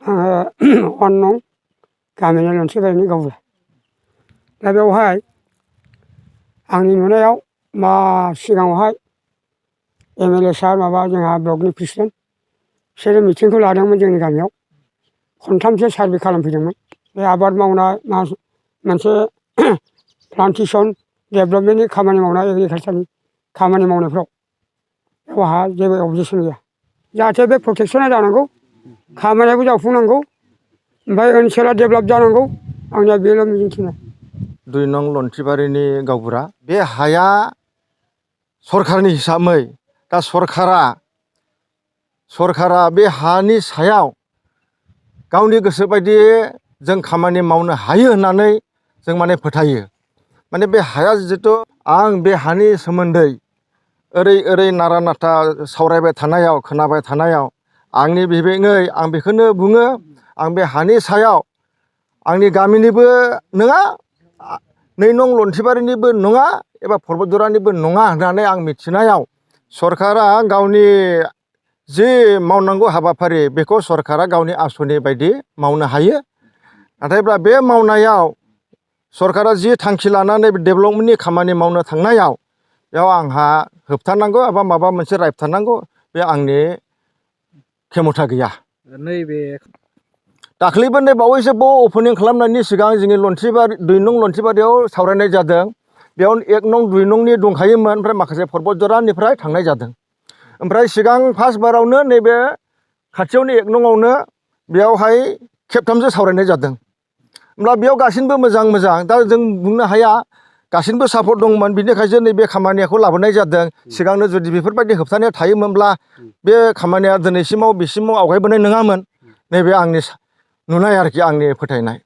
अन्नं गामिनि लन्थिबारिनि गावबुरा दा बेवहाय आंनि नुनायाव मा सिगाङावहाय एमएलए सार माबा जोंहा ब्लकनि प्रेसिडेन्ट बिसोरो मिटिंखौ लादोंमोन जोंनि गामियाव खनथामसो सार्भे खालामफैदोंमोन बे आबाद मावनाय मोनसे प्लान्टेसन डेभेलपमेन्टनि खामानि मावनाय एग्रिकालचारनि खामानि मावनायफ्राव बेवहा जेबो अबजेक्सन गैया जाहाथे बे प्रटेक्सना जानांगौ खामानियाबो जाफुंनांगौ ओमफ्राय ओनसोला डेभेलप जानांगौ आंनिया बेल' मिजिंथिनाय 2 नं लन्थिबारिनि गावबुरा बे हाया सरकारनि हिसाबै दा सरकारा बे हानि सायाव गावनि गोसो बायदि जों खामानि मावनो हायो होननानै जों माने फोथायो माने बे हाया जिहेतु आं बे हानि सोमोन्दै ओरै नारा नाथा सावरायबाय थानायाव खोनाबाय थानायाव आंनि बिबेङै आं बेखौनो बुङो आं बे हानि सायाव आंनि गामिनिबो नङा 2 नं लन्थिबारिनिबो नङा एबा पर्बतजरानिबो नङा होननानै आं मिथिनायाव सरकारा गावनि जि मावनांगौ हाबाफारि बेखौ सरकारा गावनि आसनि बायदि मावनो हायो नाथायब्ला बे मावनायाव सरकारा जि थांखि लानानै डेभेलपमेन्टनि खामानि मावनो थांनायाव बेयाव आंहा होबथानांगौ एबा माबा मोनसे रायथारनांगौ बे आंनि खेमथा गैया नैबे दाख्लैबो नै बावैसो अपेनिं खालामनायनि सिगां जोंनि 2 नं लन्थिबारियाव सावरायनाय जादों बेयाव 1 नं 2 नंनि दंखायोमोन ओमफ्राय माखासे पर्बतजरानिफ्राय थांनाय जादों ओमफ्राय सिगां फार्स्ट बारावनो नैबे खाथियावनो 1 नंआवनो बेयावहाय खेबथामसो सावरायनाय जादों होमब्ला बेयाव गासिबो मोजां दा जों बुंनो हाया गासिबो सापर्ट दंमोन बिनिखायसो नैबे खामानिखौ लाबोनाय जादों सिगांनो जुदि बेफोरबायदि होबथानाया थायोमोनब्ला बे खामानिया दिनैसिमाव बिसिमाव आवगायबोनाय नङामोन नैबे आंनि नुनाय आरोखि आंनि फोथायनाय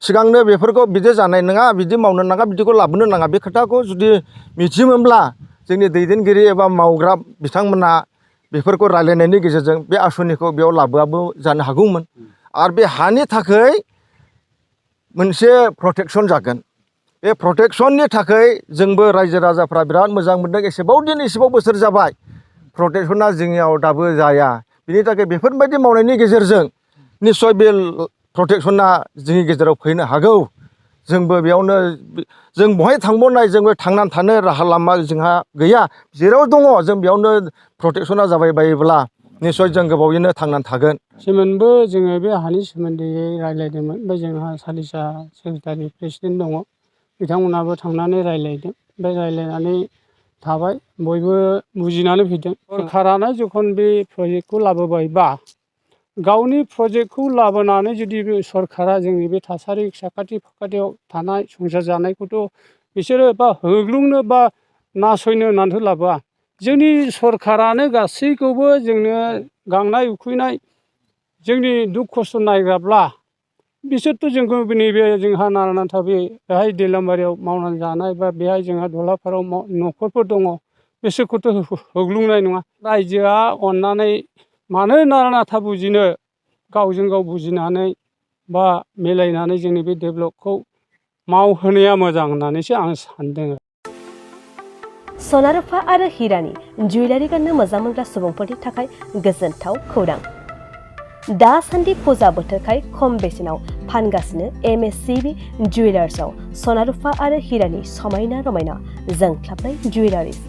सिगांनो बेफोरखौ बिदि जानाय नङा बिदि मावनो नाङा बिदिखौ लाबोनो नाङा बे खोथाखौ जुदि मिथियोमोनब्ला जोंनि दैदेनगिरि एबा मावग्रा बिथांमोना बेफोरखौ रायलायनायनि गेजेरजों बे आसनिखौ बेयाव लाबोआबो जानो हागौमोन आरो बे हानि थाखाय मोनसे प्रटेक्सन जागोन बे प्रटेक्सननि थाखाय जोंबो रायजो राजाफ्रा बिराद मोजां मोनदों एसेबां बोसोर जाबाय प्रटेक्सना जोंनियाव दाबो जाया बिनि थाखाय बेफोरबायदि मावनायनि गेजेरजों निस्सय बे प्रटेक्सना जोंनि गेजेराव फैनो हागौ जोंबो बेयावनो जों बहाय थांबावनाय जोंबो थांनानै थानो राहा लामा जोंहा गैया जेराव दङ जों बेयावनो प्रटेक्सना जाबाय बायोब्ला निस्सय जों गोबावैनो थांनानै थागोन सेमोनबो जोङो बे हानि सोमोन्दै रायलायदोंमोन ओमफ्राय जोंहा सालिसा सेक्रेटारि प्रेसिडेन्ट दङ बिथांमोनाबो थांनानै रायलायदों ओमफ्राय रायलायनानै थाबाय बयबो बुजिनानै फैदों सरकारानो जखन बे प्रजेक्टखौ लाबोबायबा गावनि प्रजेक्टखौ लाबोनानै जुदि बे सरकारा जोंनि बे थासारि साखाथि फाखाथियाव थानाय संसार जानायखौथ' बिसोरो बा होग्लुंनो बा नासयनो होननानैथ' लाबोआ जोंनि सरकारानो गासैखौबो जोंनो गांनाय उखैनाय जोंनि दुख खस्थ' नायग्राब्ला बिसोरथ' जोंखौ नैबे जोंहा नारा नाथा बेहाय दैलामबारियाव मावनानै जानाय बा बेहाय जोंहा दलाफाराव न'खरफोर दङ बिसोरखौथ' होग्लुंनाय नङा रायजोआ अननानै मानो नारा नाथा बुजिनो गावजों गाव बुजिनानै बा मिलायनानै जोंनि बे डेभेलपखौ मावहोनाया मोजां होननानैसो आं सानदों सना रुफा आरो हिरानि जुवेलारि गाननो मोजां मोनग्रा सुबुंफोरनि थाखाय गोजोनथाव खौरां दासान्दि फुजा बोथोरखाय खम बेसेनाव फानगासिनो एमएससिबि जुवेलार्सआव सना रुफा आरो हिरानि समायना रमायना जोंख्लाबनाय जुवेलारिस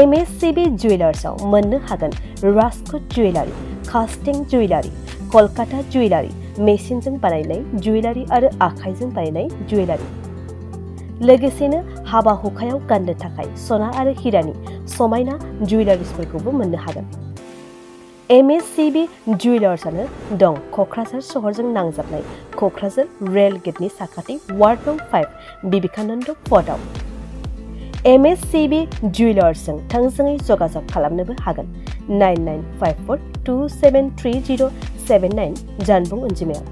एमएससिबि जुवेलार्सआव मोननो हागोन राजकोट जुवेलारि कास्टिं जुवेलारि कलकाता जुवेलारि मेसिनजों बानायनाय जुवेलारि आरो आखाइजों बानायनाय जुवेलारि लोगोसेनो हाबा हुखायाव गाननो थाखाय सना आरो हिरानि समायना जुवेलारिसफोरखौबो मोननो हागोन एमएससिबि जुवेलार्सआनो दं क'क्राझार सहरजों नांजाबनाय क'क्राझार रेल गेटनि साखाथि वार्ड नं 5 बिबेकानन्द पथआव एमएससिबि जुवेलार्सजों थोंजोङै जगाजग खालामनोबो हागोन 9954273079 जानबुं अनजिमायाव